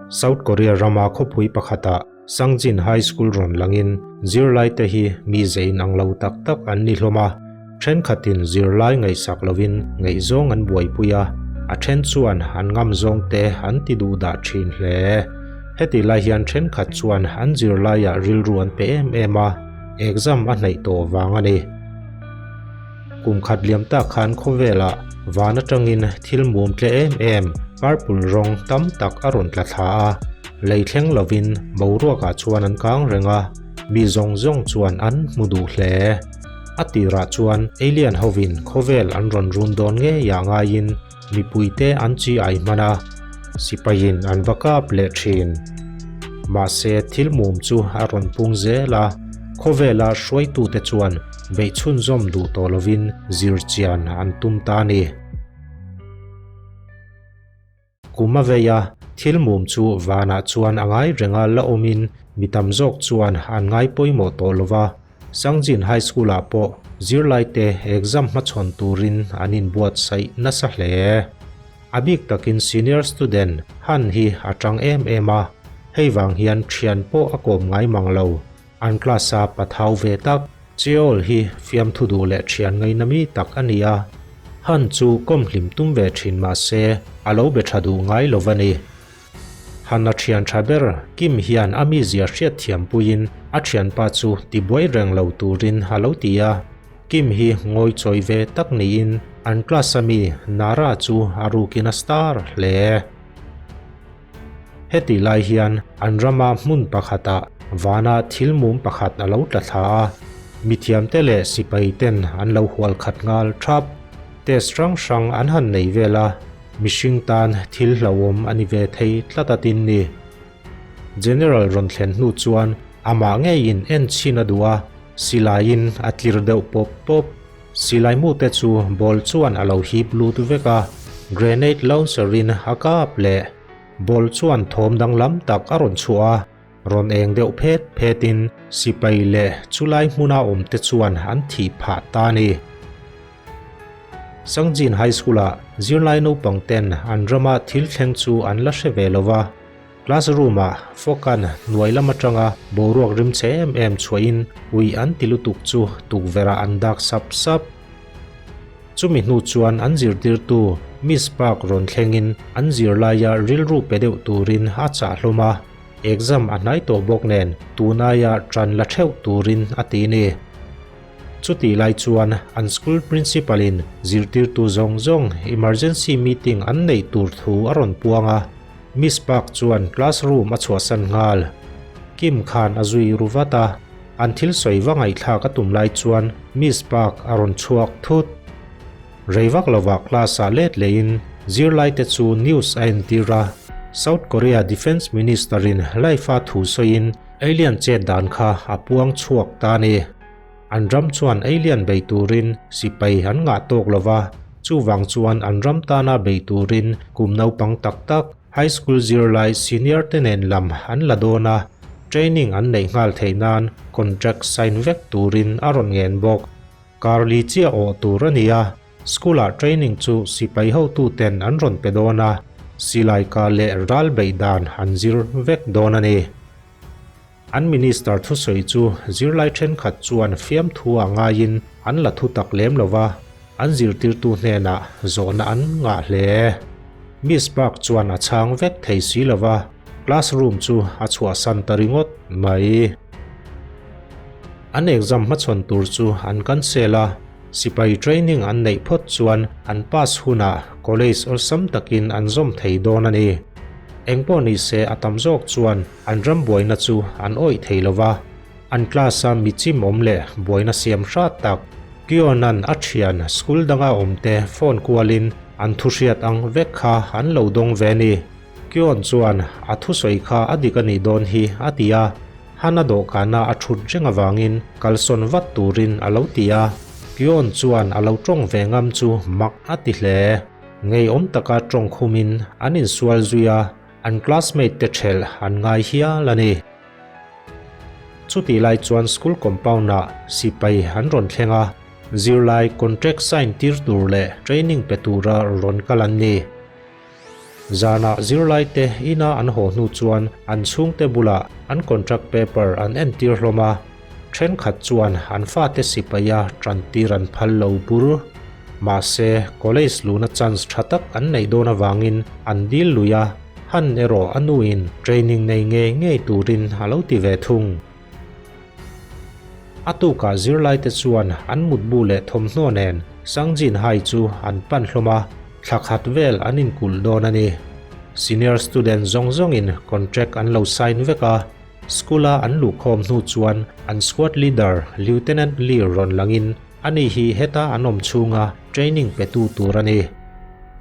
South Korea rama khawpui pakhatah Sangjin High School rawn langin zirlaite hi mi zei inang lo tak tak an ni hlawm a, thenkhatin zirlai ngaihsak lovin ngaihzawng an buaipui a, a then chuan an ngam zawngte an ti duh dah thin hle. Heti lai hian thenkhat chuan an zirlaiah rilru an pe em em a, exam a hnaih tawh vang a ni. Kum khat liam tak khan khawvelah van atangin thil mum tle em em purple rawng tam tak a rawn tla thla a, lei thleng lovin boruakah chuan an kang reng a, mi zawng zawng chuan an hmu duh hle. A tirah chuan alien hovin khawvel an rawn run dawn ngeiah ngaiin mipuite an chi ai hman a, sipaiin an va kap leh thin. Mahse thil mum chu a rawn pung zel a, khawvela hruaitute chuan beih chhunzawm duh tawh lovin zir chian an tum ta a ni. Kum a vei a, thil mum chu vanah chuan a ngai renga la awmin mi tam zawk chuan an ngai pawimawh tawh lova, Sangjin High School-ah pawh zirlaite exam hmachhawn turin an inbuatsaih nasa hle. A bik takin senior student Han hi a tang em em a, hei vang hian thian pawh a kawm ngai mang lo. An class-a pathau ve tak, Cheol hi fiamthu duh leh thian ngaina mi tak a ni a, Han chu kawm hlim tum ve thin mah se a lo be tha duh ngai lo va ni. Han a thian tha ber Kim hian a mizia hriat thiam puiin a thianpa chu tibuai reng lo turin a lo ti a. Kim hi ngawi chawi ve tak niin an class a mi Nara chu a rukin a star hle. Hetih lai hian an rama hmun pakhatah vana thil mum pakhat a lo tla thla a, mithiamte leh sipai ten an lo hual khat nghal thap. Test hrang hrang an han nei vel a, mihring tan thil hlauhawm a ni ve thei tlat a tin ni. General rawn thlen hnu chuan amah ngeiin en chhin a duh a, silaiin a tlir deuh pawp pawp. Silai mute chu ball chuan a lo hip lut vek a, grenade launcher-in a kap leh. Ball chuan thawm danglam tak a rawn chhuah a, rawn eng deuh phet phetin sipai leh chulai hmuna awmte chuan an thih phah ta a ni. Sangjin High School-ah zirlai naupang ten an rama thil thleng chu an la hre ve lo va, classroom-ah Fokan hnuai lam atanga boruak rim che em em chhuahin ui an ti lutuk chu tukverh ah an dak sap sap. Chumi hnu chuan an zirtirtu Miss Park rawn thlengin an zirlaia rilru pe deuh turin a chah hlawm a, exam a hnai tawh bawk nen tunaia tan la theuh turin a ti ni. Chutih lai chuan an school principal in zirtirtu zawng zawng emergency meeting an neih tur thu a rawn puang a, Miss Park chuan classroom a chhuahsan nghal. Kim khan a zui ru vat a, an thil sawi va ngaihthlak a tum lai chuan Miss Park a rawn chhuak thut. Rei vak lovah class ah let lehin zirlaite chu news a entir a, South Korea Defence Minister in live a thu sawiin Alien chet dan kha a puang chhuak ta a ni. An ram chuan alien bei turin sipai an ngah tawk lo va, chuvang chuan an ram tana bei turin kum naupang tak tak, high school zirlai senior te nen lam an la dawn a, training an neih nghal theih nan contract sign vek turin a rawn ngen bawk. Karli chiah awh tur a ni a, School-ah training chu sipai hotuten an rawn pe dawn a, silai kah leh ral beih dan an zir vek dawn a ni. An minister thusawi chu zirlai thenkhat chuan fiamthu ah ngaiin an la thu tak lem lo va, an zirtirtu hnenah zawhna an ngah hle. Miss Park chuan a chhang vek thei si lo va, classroom chu a chhuahsan ta ringawt mai. An exam hmachhawn tur chu an cancel a. Sipai training an neih phawt chuan an pass hunah college awlsam takin an zawm thei dawn a ni. Engpawh ni se a tam zawk chuan an ram buaina chu an awih thei lo va, an class-a mi chim awm leh buaina siam hrat tak Kiona'n a thian school danga awmte phone kualin an thu hriat ang vek kha an lo dawng ve a ni. Kion chuan a thusawi kha a dik a nih dawn hi a ti a. Hana dawhkana a thut reng avangin kalsawn vat turin a lo ti a, Kion chuan a lo tawng ve ngam chu mak a ti hle. Ngeiawm taka tawng khumin an insual zui a, an classmate te thelh an ngai hial a ni. Chutih lai chuan school compound ah sipai an rawn thleng a. Zirlai contract sign tir tur leh training pe tura rawn kal an ni. Zanah zirlaite ina an haw hnu chuan an chhungte bulah an contract paper an entir hlawm a, thenkhat chuan an fate sipaia tantir an phal lo bur. Mahse, college luhna chance tha tak an neih dawn avangin an dil lui a, Han erawh a nuin training nei ngei ngei turin a lo ti ve thung. A tukah zirlaite chuan an mutbu leh thawmhnaw nen Sangjin Hai chu an pan hlawm a, thla khat vel an inkulh dawn a ni. Senior student zawng zawngin contract an lo sign vek a, school-a an luhkhawm hnu chuan an squad leader Lieutenant Lee rawn langin ani hi heta an awm chhunga training petu tur a ni.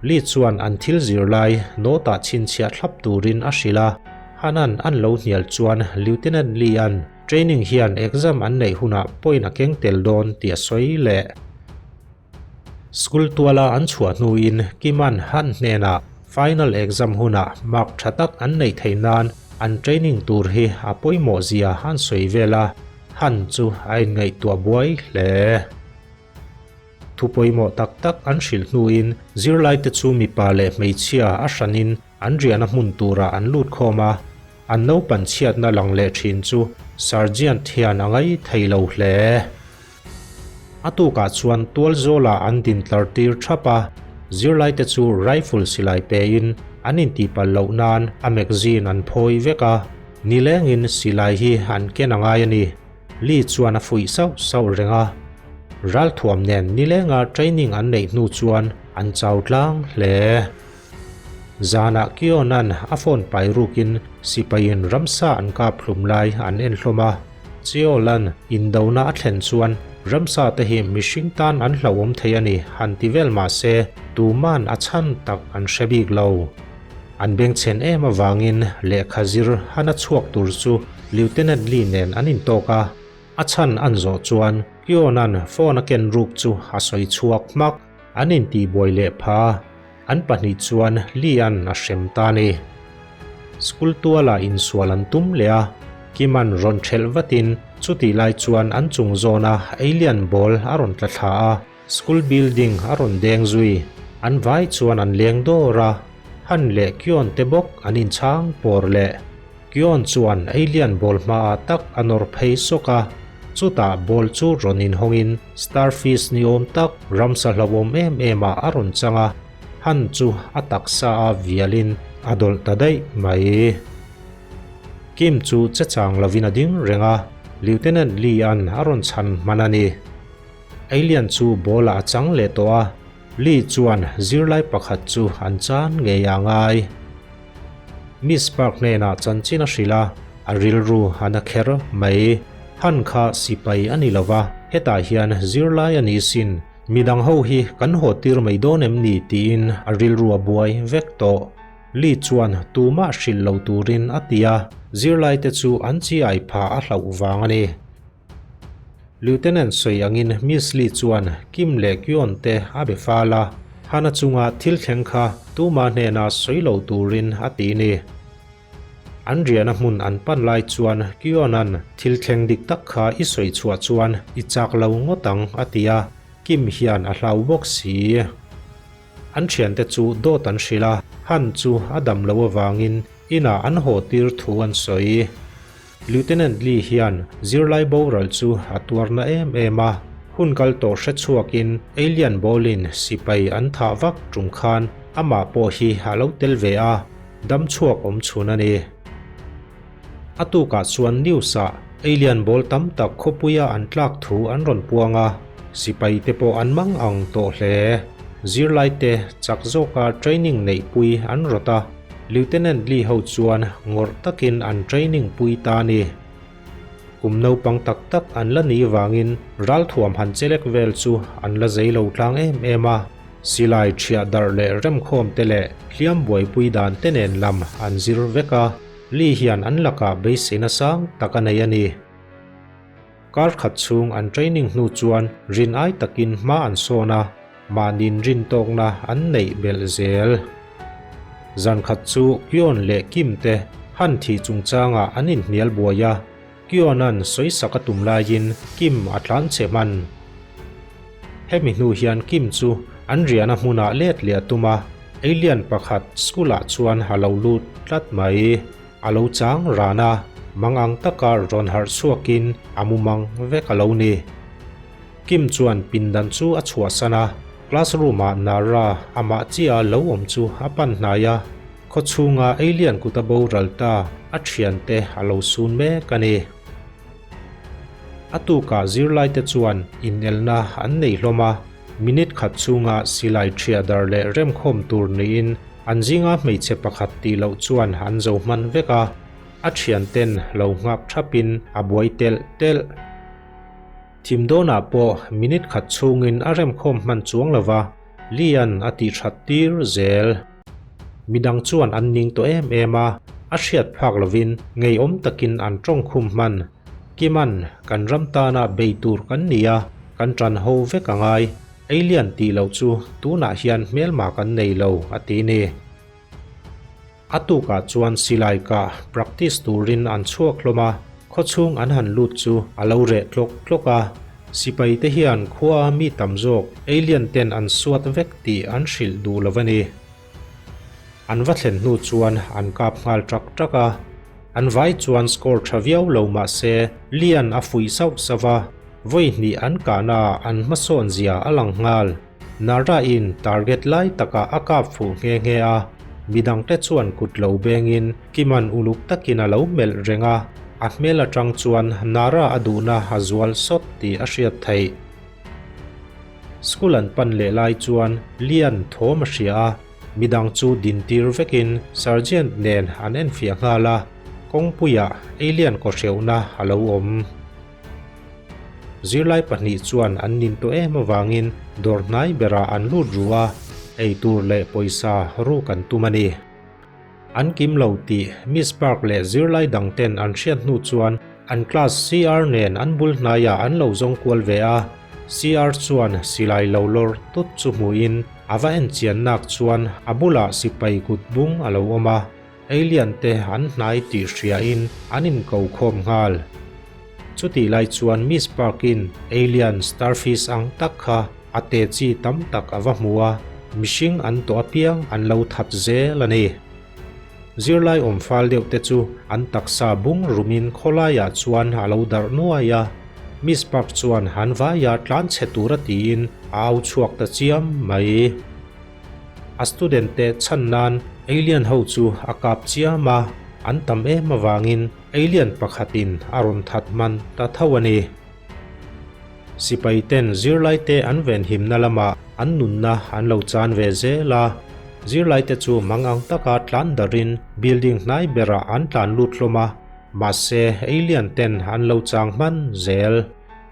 Lee chuan an thil zirlai note-ah chhinchhiah thlap turin a hrilh a. Hanan an lo hnial chuan Lieutenant Lee-a'n training hian exam an neih hunah point a keng tel dawn tih a sawi leh. School tuala an chhuah hnuin Kima'n Han hnenah final exam hunah mark tha tak an neih theih nan an training tur hi a pawimawh zia an sawi vel a, Han chu a inngaihtuah buai hle. Thu pawimawh tak tak an hrilh hnuin zirlaite chu mipa leh hmeichhia a hranin an riahna hmun turah an lut khawm a, an naupan chhiatna lang leh thin chu Sergeant hian a ngai thei lo hle. A tukah chuan tual zawlah an din tlar tir thap a, zirlaite chu rifle silai pein an intihpalh loh nan a magazine an phawi vek a, nilengin silai hi an ken a ngai a ni. Lee chuan a fuih sauh sauh reng a, ralthuam nen nilenga training an neih hnu chuan an chau tlang hle. Zanah Kiona'n a phone pai rukin sipaiin ramsa an kap hlum lai an en hlawm a, Cheola'n indona a thlen chuan ramsa te hi mihring tan an hlauhawm thei a ni han ti vel mah se tuman a chhan tak an hre bik lo. An bengchhen em avangin lehkha zir han a chhuak tur chu Lieutenant Lee nen an intawk a, a chhan an zawh chuan Kiona'n phone a ken ruk chu a sawi chhuak hmak. An intihbuai leh pha a, an pahnih chuan Lee-a'n a hrem ta a ni. School tualah insual an tum leh a, Kim-a'n rawn thelh vatin chutih lai chuan an chung zawna alien ball a rawn tla thla a, school building a rawn deng zui. An vai chuan an leng dawr a, Han leh Kyon te bawk an inchhang pawr leh. Kyon chuan alien ball hmaah tak a nawr phei sawk a, chutah ball chu rawn inhawngin starfish ni awm tak ramsa hlauhawm em em ah a rawn chang a, Han chu a taksa a vialin a dawlh ta daih mai. Kim chu che chang lovin a ding reng a, Lieutenant Lee-a'n a rawn chhan hman a ni. Alien chu ball ah a chang leh tawh a, Lee chuan zirlai pakhat chu an chan ngei a ngai. Miss Park hnenah chanchin a hrilh a, a rilru a na kher mai. Han kha sipai a ni lova, hetah hian zirlai a ni sin, midang ho hi kan haw tir mai dawn em ni tiin a rilru a buai vek tawh. Lee chuan tumah hrilh lo turin a ti a, zirlaite chu an chi ai pha a hlauh vang a ni. Lieutenant sawi angin Miss Lee chuan Kim leh Kyon te a be fal a, Hana chunga thil thleng kha tuma hnena sawi lo turin a ti ni. An riahna hmun an pan lai chuan Kyon-a'n thil thleng dik tak kha i sawi chhuah chuan i chak lo ngawt ang a ti a, Kim hian a hlau bawk si. An thiante chu dawt an hrilh a, Han chu a dam loh avangin inah an haw tir thu an sawi. Lieutenant Lee hian zirlai boral chu a tuarna em em a, hun kal tawh hre chhuakin Alien Ball-in sipai an thah vak tum khan amah pawh hi a lo tel ve a, dam chhuak awm chhun a ni. A tukah chuan news-ah Alien Ball tam tak khawpuia an tlak thu an rawn puang a, sipai te pawh an mang ang tawh hle. Zirlaite chak zawka training neihpui an rawt a. Lieutenant Lee ho chuan ngawrh takin an training pui ta a ni. Kum naupang tak tak an la nih vangin ralthuam han chelek vel chu an la zei lo tlang em em a, silai thiah darh leh remkhawm te leh hliam buaipui dan te nen lam an zir vek a, Lee hian an lakah beiseina sang tak a nei a ni. Kar khat chhung an training hnu chuan rin ai takin hma an sawn a, mahniin rin tawkna an neih belh zel. Zan khat chu Kyon leh Kim te han thih chungchangah an inhnial buai a, Kyon-a'n sawisak a tum laiin Kim a tlan che hman. Hemi hnu hian Kim chu an riahna hmunah let leh a tum a, alien pakhat school ah chuan a lo lut tlat mai. A lo chang ran a, mangang taka rawn harh chhuakin a mumang vek a lo ni. Kim chuan pindan chu a chhuahsan a, classroom ah Nara amah chiah lo awm chu a pan hnai a, khawchhunga alien kut a boral ta a thiante a lo sun mek a ni. A tukah zirlaite chuan inelna an nei hlawm a, minute khat chhunga silai ṭhiah dar leh remkhawm tur niin an zinga hmeichhe pakhat tih loh chuan an zo hman vek a, a ṭhianten lo nghak ṭhapin a buai telh telh. Thim dawnah pawh minute khat chhungin a remkhawm hman chuang lo va, Lian a tih ṭhat tir zel. Midang chuan an ning tawh em em a, a hriat phak lovin ngeiawm takin an tawng khum hman. Kiman, kan ram tana bei tur kan ni a, kan tan ho vek a ngai. Alien tih loh chu tunah hian hmelma kan nei lo, a ti ni. A tukah chuan silai kah practice turin an chhuak hlawm a, khawchhung an han lut chu a lo reh tlawk tlawk a. Sipai te hian khua mi tam zawk alien ten an suat vek tih an hrilh duh lo a ni. An va thlen hnu chuan an kap nghal ṭak ṭak a. An vai chuan score ṭha viau lo mah se Lian a fuih sauh sauh a, vawi hnih an kahna ah an hmasawn zia a lang nghal. Nara in target lai takah a kap fuh nghe nghe a, midangte chuan kut lo bengin Kiman uluk takin a lo melh reng a, a hmel atang chuan Nara a duhna a zual sawt tih a hriat theih. School an pan leh lai chuan Lian thawm a hria a, midang chu dintir vekin Sergeant nen an enfiah nghal a, kawngpuiah alien kawhreuhna a lo awm. Zirlai pahnih chuan an nin tawh em avangin dawr hnai berah an lut ru a, eitur leh pawisa ruk an tum a ni. An kim lo tih Miss Park leh zirlai dang ten an hriat hnu chuan an class CR nen an bul hnaiah an lo zawng kual ve a, CR chuan silai lo lawr tut chu hmuhin a va en chian nak chuan a bulah sipai kut bung a lo awm a. Alien te an hnai tih hriain an inko khawm nghal. Chutih lai chuan Miss Park-in alien starfish ang tak kha a te chi tam tak a va hmu a, mihring an tawh apiang an lo that zel a ni. Zirlai awm fal deuh te chu an taksa bung rumin khawlaiah chuan a lo darh nuai a, Miss Park chuan han vaia tlan chhe tura tiin a au chhuak ta chiam mai. A student te chhan nan alien ho chu a kap chiam a, an tam em avangin alien pakhatin a rawn that hman ta tho a ni. Sipai ten zirlai te an venhimna lamah an nunna an lo chan ve zel a, zirlai te chu mangang taka tlan darin building hnai berah an tlan lut hlawm a, mahse alien ten an lo chang hman zel.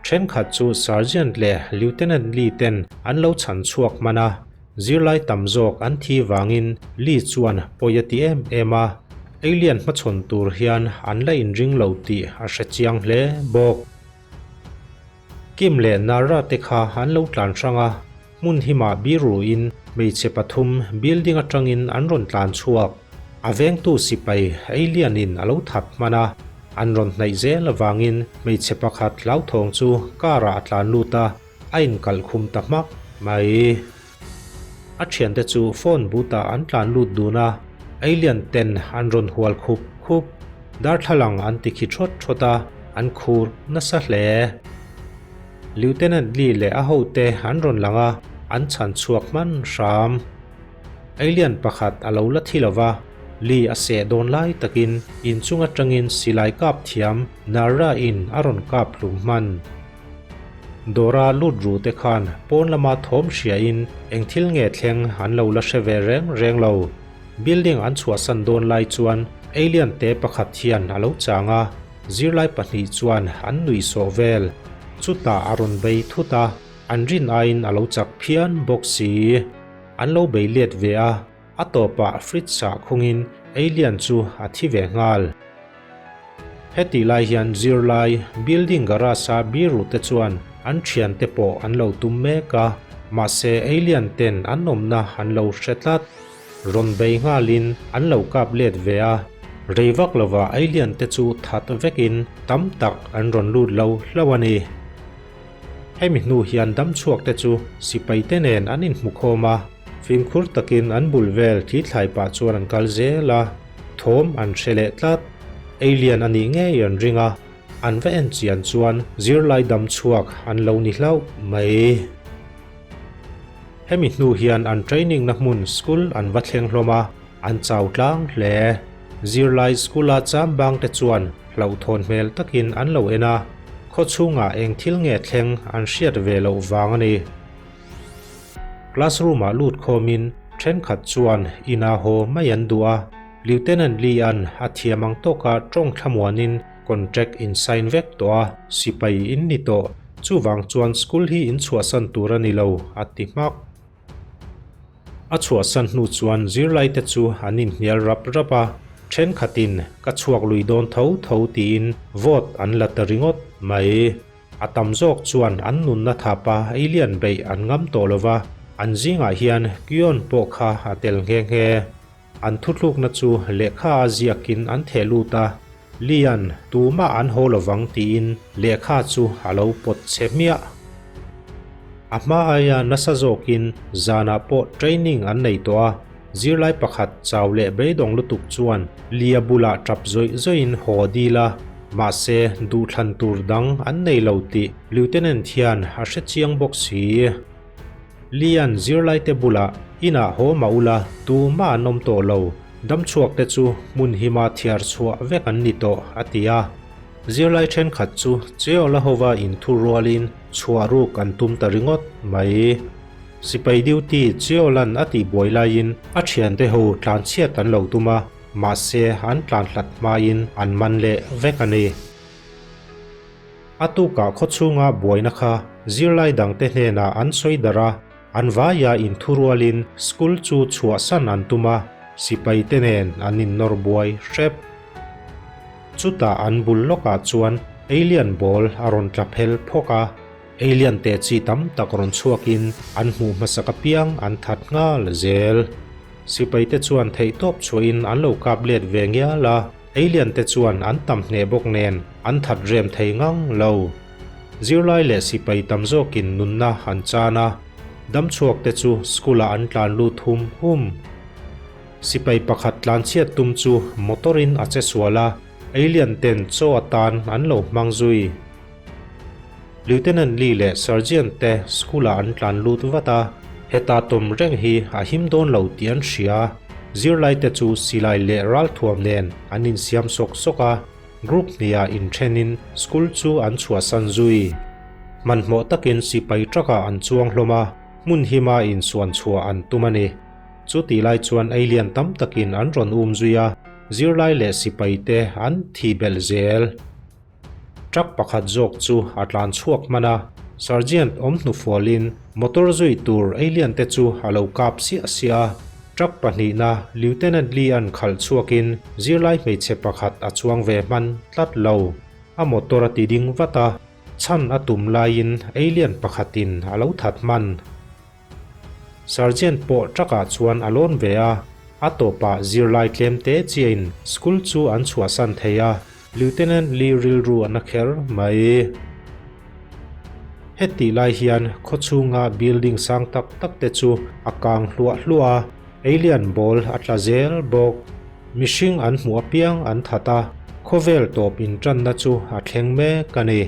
Thenkhat chu Sergeant leh Lieutenant Lee ten an lo chhan chhuak hman a, zirlai tam zawk an thi vangin Lee chuan pawi a ti em em a, alien hmachhawn tur hian an la inring lo tih a hre chiang hle bawk. Kim leh Nara te kha an lo tlan hrang a, hmun himah biruin hmeichhe pathum building atangin an rawn tlan chhuak. A vengtu sipai alien-in a lo that hman a, an rawn hnaih zel avangin hmeichhe pakhat hlauthawng chu car-ah a tlan lut a, a inkalh khum ta hmak mai. A thiante chu phone booth-ah an tlan lut dun a, alien ten an rawn hual khup khup. Darthlalang an ti khi thawt thawt a, an khur nasa hle. Lieutenant Lee leh a hote an rawn lang a, an chhan chhuak hman hram. Alien pakhat a lo la thi lova, Lee a seh dawn lai takin inchung atangin silai kap thiam Nara in a rawn kap hlum hman. Dawra lut ru te khan pawn lama thawm hriain eng thil nge thleng an lo la hre ve reng reng lo. Building an chhuahsan dawn lai chuan alien te pakhat hian a lo chang a, Zirlai pahnih chuan an nuih sawh vel. Chutah a rawn bei thut a, an rin aiin a lo chak phian bawk si. An lo bei let ve a, a tawpah fridge ah khungin alien chu a thi ve nghal. Hetih lai hian zirlai building garage a biru te chuan an thiante pawh an lo tum mek a, mahse alien ten an awmna an lo hre tlat. Rawn bei nghalin an lo kap let ve a, rei vak lova alien te chu that vekin tam tak an rawn lut lo hlauh a ni. Hemi hnu hian damchhuak te chu sipai te nen an inhmu khawm a, fimkhur takin an bul vel thlithlai pah chuan an kal zel a, thawm an hre leh tlat. Alien a nih ngei an ring a, an va en chian chuan zirlai damchhuak an lo ni hlauh mai. Hemi hnu hian an training na hmun school an va thleng hlawm a, an chau tlang hle. Zirlai school a cham bang te chuan hlauhthawn hmel takin an lo en a, khaw chhungah eng thil nge thleng an hriat ve loh vang a ni. Classroom ah lut khawmin thenkhat chuan inah haw mai an duh a, Lieutenant Lee-a'n a thiam ang tawka tawng thlamuanin contract in sign vek tawh a, sipai in ni tawh, chuvang chuan school hi in chhuahsan tur a ni lo, a ti hmak. A chhuahsan hnu chuan zirlaite chu an inhnial rap rap a, thenkhatin ka chhuak lui dawn tho tho tiin vote an la ta ringawt mai. A tam zawk chuan an nunna thapa alien beih an ngam tawh lo va, an zingah hian Kion pawh kha a tel nghe nghe. An thutlukna chu lehkha a ziakin an theh lut a, Lian, tumah an haw lovang tiin lehkha chu a lo pawt chhe hmiah. A hma aia nasa zawkin zanah pawh training an nei tawh a, zirlai pakhat chau leh beidawng lutuk chuan Lia bulah tap zawih zawihin haw dil a, mahse duhthlan tur dang an nei lo tih Lieutenant hian a hre chiang bawk si. Lian zirlaite bulah inah haw mah ula tumah an awm tawh lo, damchhuakte chu hmun hima thiar chhuah vek an ni tawh, a ti a. Zirlai thenkhat chu Cheola hova inthu rualin chhuah ruk an tum ta ringawt mai. Sipai duty Cheolan a tihbuai laiin a thiante ho tlanchhiat an lo tum a, mahse an tlan hlat hmain an man leh vek a ni. A tukah khawchhunga buaina kha zirlai dangte hnenah an sawi darh a, an vaia inthurualin school chu chhuahsan an tum a, sipaite nen an innawr buai hrep. Chutah an bul lawkah chuan alien ball a rawn tla phel phawk a, alien te chi tam tak rawn chhuakin an hmuh hmasak apiang an that nghal zel. Sipaite chuan theihtawp chhuahin an lo kap let ve ngial a. Alien te chuan an tam hneh bawk nen an that rem thei ngang lo. Zirlai leh sipai tam zawkin nunna an chan a, damchhuak te chu school ah an tlan lut hum hum. Sipai pakhat tlan chhiat tum chu motor in a che sual a, alien ten chaw atan an lo hmang zui. Lieutenant Lee leh Sergeant te school ah an tlan lut vat a, heta tawm reng hi a him dawn lo tih an hria. Zirlai te chu silai leh ralthuam nen an insiam sawk sawk a, group hniah inthenin school chu an chhuahsan zui. Hmanhmawh takin sipai truck ah an chuang hlawm a, hmun hima insuan chhuah an tum a ni. Chu tih lai chuan alien tam takin an rawn um zui a, zirlai leh sipai te an thi belh zel. Truck pakhat zawk chu a tlan chhuak hman a, Sergeant awm hnufualin motor zui tur alien te chu a lo kap siah siah a. Truck pahnihna Lieutenant Lee-a'n khalh chhuakin zirlai hmeichhe pakhat a chuang ve hman tlat lo. A motor a ti ding vat a, chhan a tum laiin alien pakhatin a lo that hman. Sergeant pawh truck-ah chuan a lawn ve a, a tawpah zirlai tlem te chiahin school chu an chhuahsan thei a, Lieutenant Lee rilru a na kher mai. Hetih lai hian khawchhunga building sang tak tak te chu a kang hluah hluah a, alien ball a tla zel bawk. Mihring an hmuh apiang an that a, khawvel tawp intanna chu a thleng mek a ni.